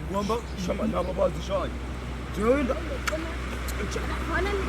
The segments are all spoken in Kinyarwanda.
Ugomba shaba n'ababazi shaye. Jewe nda Telefone ni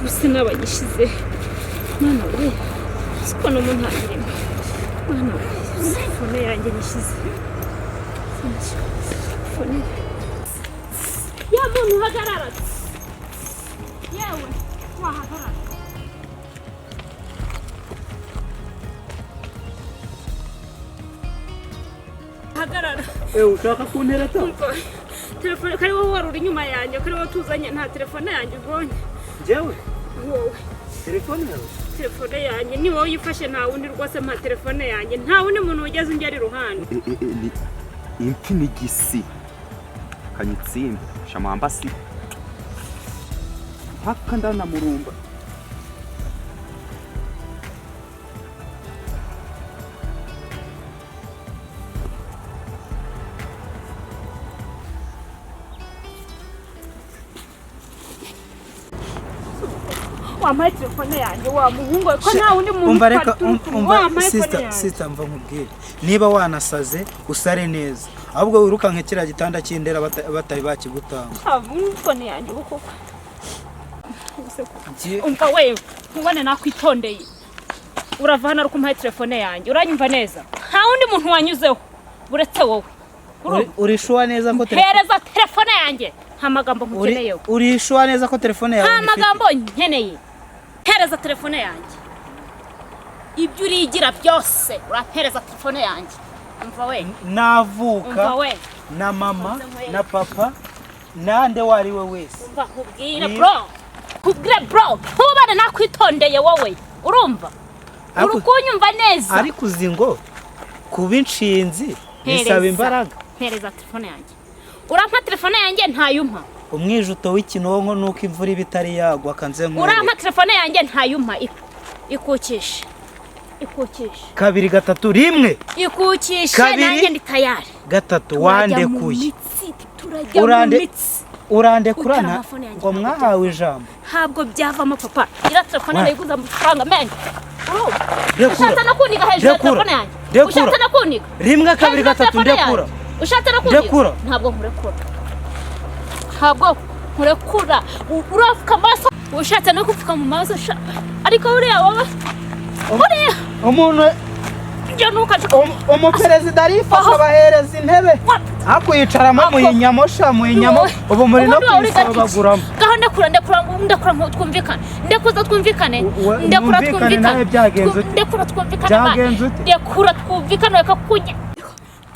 Gusa n'abanyishize, mwana we, siko no mu ntangirimo, mwana we, phone yanjye nyishyize, phone ya muntu uhagarara, yewe wahagarara. Hagarara. Ushaka kuntereta? Telefone kari wowe wari uri inyuma yanjye, kari wowe tuzanye, nta telefone yanjye ubonye? Njyewe? Wowe. Telefone yawe? Telefone yanjye ni wowe uyifashe, nta wundi rwose. Mpa telefone yanjye, nta wundi muntu wigeze ungera iruhande. Ni impfinigisi kanyitsimba shamambasi mpaka ndanamurumba. Wampaye telefone yanjye, wa muhungu we, ko nta wundi muntu Umva, reka twari turi kumwe? Umva. Wampaye phone Sister. yanjye. Sister, mva nkubwire, niba wanasaze usare neza, ahubwo wirukanke kiriya gitanda cy'indera batari bakigutanga. Phone yanjye ubu koko. Ubuse koko. Ngiye- Umva we, ntubone nakwitondeye, urava hano ariko umpaye telefone yanjye, uranyumva neza? Nta wundi muntu wanyuzeho uretse wowe. Uri sure neza ko Hereza telefone yanjye, nta magambo nkukeneyeho. Uri sure neza ko telefone yawe Nta nyifite? magambo nkeneye, hereza telefone yanjye. Ibyo urigira byose, urampereza telefone yanjye. Umva we. Navuka Umva we. na mama na papa nande wari we wese. Umva nkubwire, bro, nkubwire bro, ntubane nakwitondeye wowe, urumva uri kunyumva neza? Ariko uzi ngo kuba inshinzi bisaba Mpereza. imbaraga. Mpereza telefone yanjye. Urampa telefone yanjye, ntayumpa? Umwijuto w'ikinonko nuko imvura iba itari yagwa kanze nkwereke. Urampa telefone yanjye, ntayumpa? Ikukishe, ikukishe. Kabiri, gatatu, rimwe. Ikukishe. Kabiri. Nanjye ndi tayari. Gatatu. Turajya mu Wandekuye. mitsi, turajya mu mitsi. Urandekurana. Utara amafone yanjye Ngo ntabwo mwahawe ijambo. Ntabwo byavamo, papa. Iriya telefone nayiguze amafaranga menshi, urumva? Rekura. Ushatse no kuniga hejuru ya Rekura. telefone yanjye. Rekura. Ushatse no kuniga Rimwe, kabiri, hejuru ya gatatu. telefone Ndekura. yanjye. Ushatse no kuniga. Ndekura. Ntabwo nkurekura, ntabwo nkurekura. Urapfuka amaso, ushatse no gupfuka mu maso sha. Ariko buriya wowe, buriya Umuntu ibyo ntukaje. Umuperezida arifasha abahereza intebe hakuyicaramo. Muyinyamo sha, muyinyamo. Ubu muri no kuyisobaguramo. Gaho ndekura, ndekura, ndekura ngo twumvikane, ndekuza twumvikane. Ndekura. Mwumvikane. Twumvikane. Nawe byagenze ute? Ndekura twumvikane. Byagenze ute? Ndekura twumvikane, reka kujya.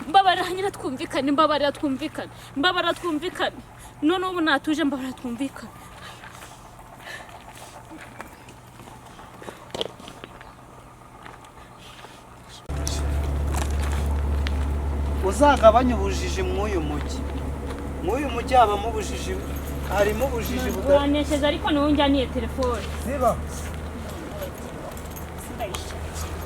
Mbabarira nyine twumvikane, mbabarira twumvikane, mbabarira twumvikane. None ubu natuje, mbabarira twumvikane. Muzagabanye ubujiji mw'uyu mujyi. Mw'uyu mujyi habamo ubujiji, harimo ubujiji buda. Uranesheje, ariko niwe unjyaniye telefone. Ziba. Ndayishakira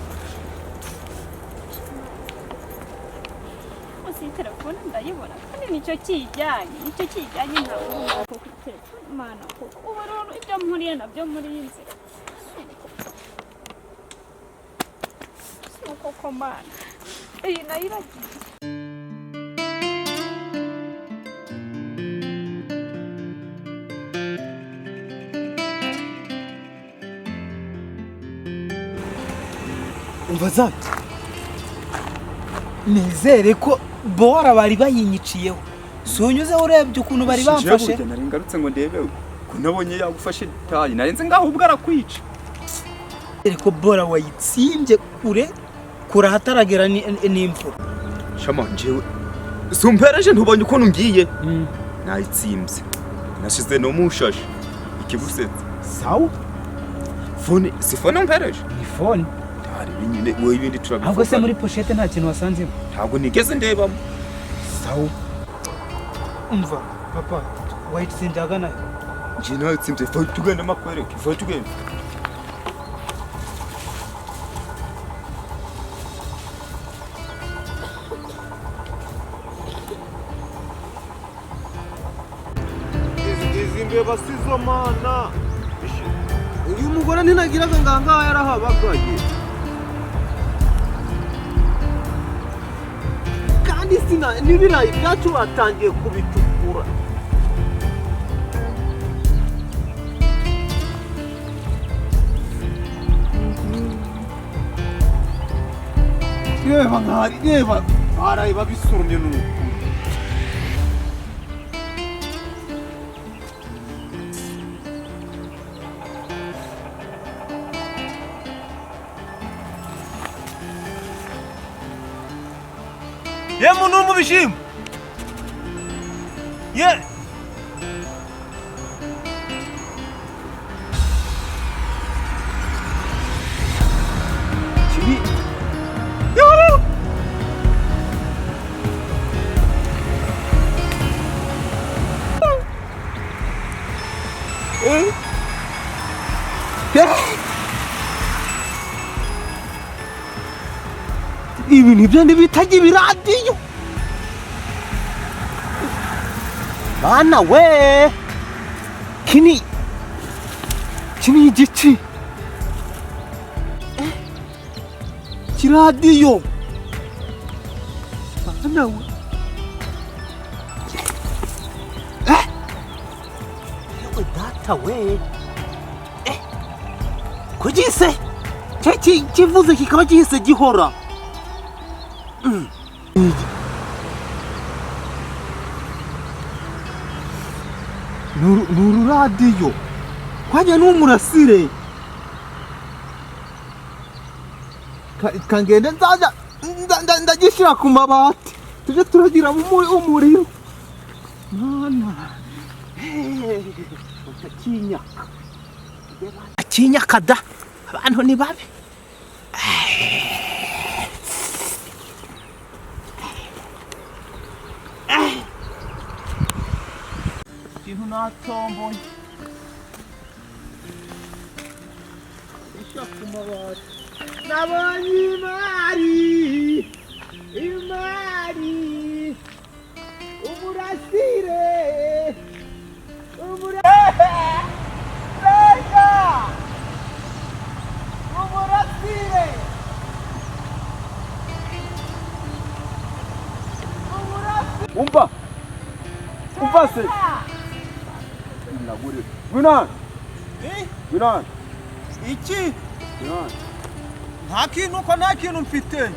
gusa iyi telefone ndayibona, kandi nicyo kijyanye, nicyo kijyanye. Ntabwo koko telefone, Mana, koko ubu rero ibyo mpuriye nabyo muri iyi nzira si uko ko, Mana, iyi nayo iragiye. Umva zati, nizere ko bora bari bayinyiciyeho. Sunyuzeho urebye ukuntu bari bamfashe. Burya nari ngarutse ngo ndebe ko nabonye yagufashe tayi, narenze ngaho ubwo arakwica. Nizere ko bora wayitsimbye kure kure ahataragera n'imvura. Shama, njyewe sumpereje, ntubonye ukuntu ngiye nayitsimbye, nashize no mu shashi ikigusetsa. Sawa. Phone si phone umpereje? Ni phone. Hari nyine wowe, ibindi turabivuga. Ahubwo se muri pochette nta kintu wasanzemo? Ntabwo nigeze ndebamo. Sawa. Umva papa, wayitsinze ahagana he? Njye nayitsinze. Phone, tugende makwereke phone, tugende. Izi mbeba si zo, Mana. Uyu mugore ntinagiraga ngangaha yarahabagaye, kandi sina n'ibirayi byacu batangiye kubicukura. Reba nkari, reba baraye babisoromye, ni ukuri. Ye muntu uri mu bishyimbo ye! Kibi. Ibi nibyo ntibitaga ibiradiyo. Bana we, kini kini igiki kiradiyo, bana we! Yewe data we! Kugise cyo kivuze kikaba gihise gihora. Ni ururadiyo kwajya n'umurasire. Kangende nzaza ndagishyira ku mabati, tujye turagira umuriro. Mana, batakinyaka, akinyaka da, abantu ni babi. Ikintu natomboye isha ku mabati, nabonye imari, imari, umurasire, umurasire, umurasire. Umva, umva se, nagure, ngwino hano, ngwino hano. Iki? Ngwino hano. Nta kintu, ko nta kintu mfite.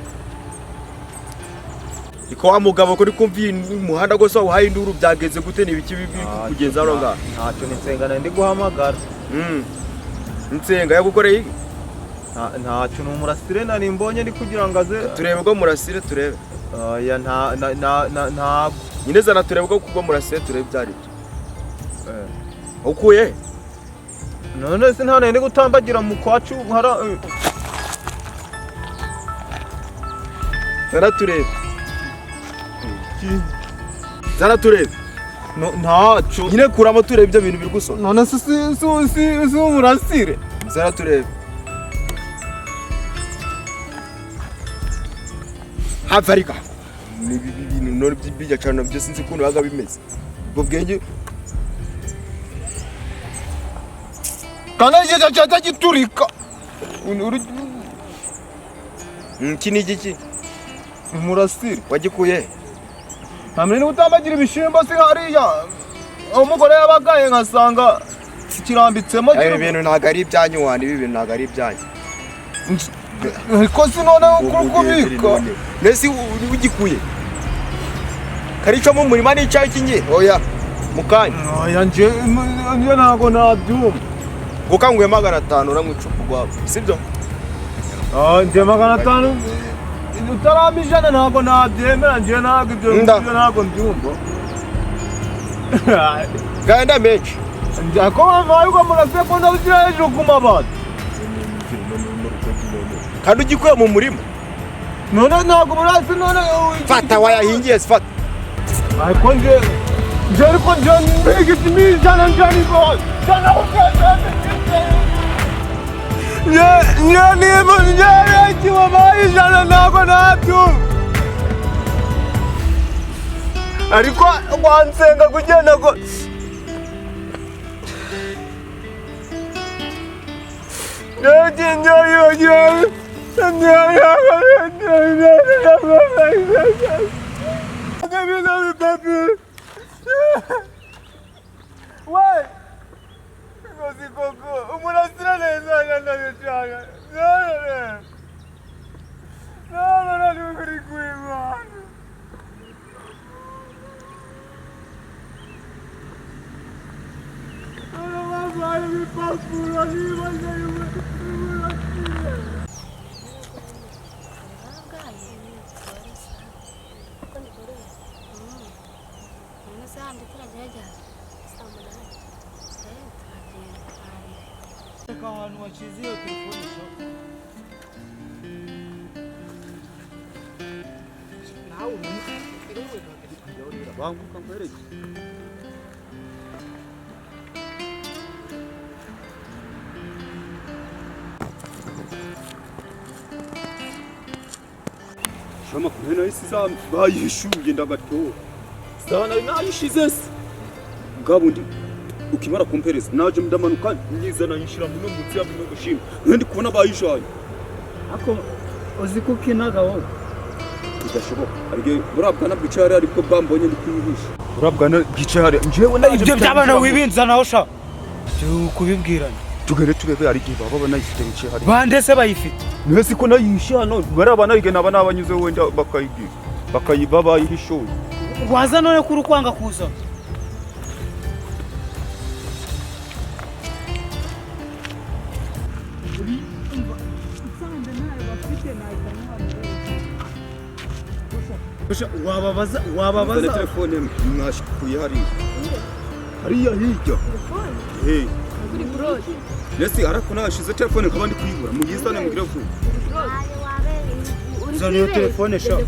Niko wa mugabo, kuri kumva iyi umuhanda rwose wawuhaye induru, byagenze gute? Ni ibiki biri kukugenza hano ngaha? Ntacyo, ni Nsenga ndi guhamagara. Nsenga yagukoreye iki? Ntacyo, ni umurasire nari mbonye ndi kugira ngo aze. Turebe ubwo murasire, turebe. Oya, nta na na na ntabwo. Nyine zana turebe ubwo kubwo murasire, turebe ibyo ari byo ukuye he? None se nta nari gutambagira mu kwacu hara. Zana turebe. Iki zana turebe. No, ntaco. Nyine kuramo turebe ibyo bintu biri gusona. None se si umurasire? Zana turebe. Havarika. Ni ibintu none by'ibijya cyane byo sinzi ukuntu biba bimeze. Ubwo bwenge Kandi icyo cyata giturika. Iki ni igiki? Umurasire. Wagikuye? Nta niba utambagira ibishimbo si hariya. Umugore yabagaye nkasanga kirambitsemo. Ibi bintu ntabwo ari ibyanyu wandi, ibi bintu ntabwo ari ibyanyu. Ariko si none kubika. Nese ugikuye? Karicamo umurima n'icyayi kingi? Oya. Mukanya. Oya nje ntabwo nabyumva. Gukanguye 500 uramwe icupa rwabo. Sibyo? Ah, nje 500 utarama 100 ntabwo nabyemera, nje ntabwo ibyo ntabwo mbyumva. Ganda menshi. Nje ko mvaye uko murase ko ndabishyira hejuru ku mabati. Kandi ugikuye mu murima. None ntabwo murase none fata wayahingiye fata. Ariko nje ariko nje mbega ijana nje niko. Jana ariko wansenga kugenda ko Shama kumena isi bayishuye ndagatora. Sana nayishize se. Ngabundi ukimara kumpereza naje ndamanuka nyizana nyishira muno mutsi ya muno gushima. Ndi kubona bayishaye. Ako uzi kukinaga wowe. Bidashoboka. Arige burabwana bwicare ariko bambonye ndi kwihisha. Burabwana bwicare njewe naje ibyo byabana wibinzana sha. Kubibwirana. Tugere turebe arige baba banayifite bice hari. Bande se bayifite. Mwese ko nayisha hano barabana arige naba nabanyuze wenda bakayigira. Bakayiba bayihishoye. Waza none kuri kwanga kuza. Wababaza telefone mwashikuye hariya. Hariya hirya. Hey. Nesi arakona ashize telefone nkaba ndi kuyibura muyizane mugire vuba. Zana iyo telefone sha.